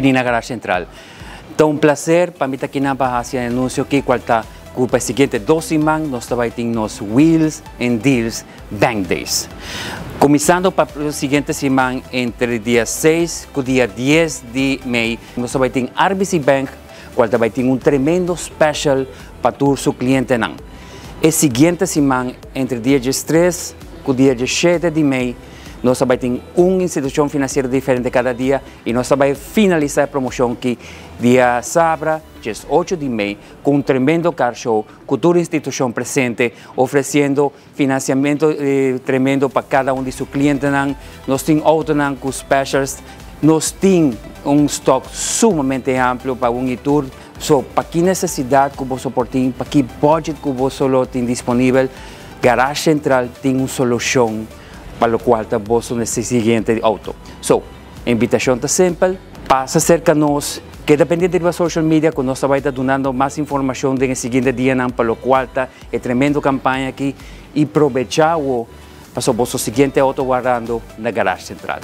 bini na Garage Central. Ta un placer pa mi ta aki pa haci e anuncio cu cual ta cu pa e siguiente 2 siman nos ta tin nos Wheels and Deals Bank Days. Cuminsando pa e siguiente siman, entre dia 6 y dia 10 di mei, nos ta tin RBC Bank, cual ta tin un tremendo special pa tur su clientenan. E siguiente siman, entre dia 3 y dia 7 di mei, nos ta tin un institucion financiero diferente cada dia y nos ta finalisa e promocion aki diasabra, 8 di mei, cu un tremendo car show, cu tur institucion presente, ofreciendo financiamento tremendo pa cada un di su clientenan. Nos tin auto cu specials, nos tin un stock sumamente amplio pa un tour. So, pa ki necesidad cu bo por tin, pa ki budget cu bo tin disponibel, Garage Central tin un solucion pa loke ta bo siguiente auto. So, invitacion ta simpel, pasa cerca nos, keda pendiente di social media, cu nos ta dunando mas informacion den siguiente dianan pa loke ta e tremendo campaña aki y aprovecha pa bo siguiente auto wardando na Garage Central.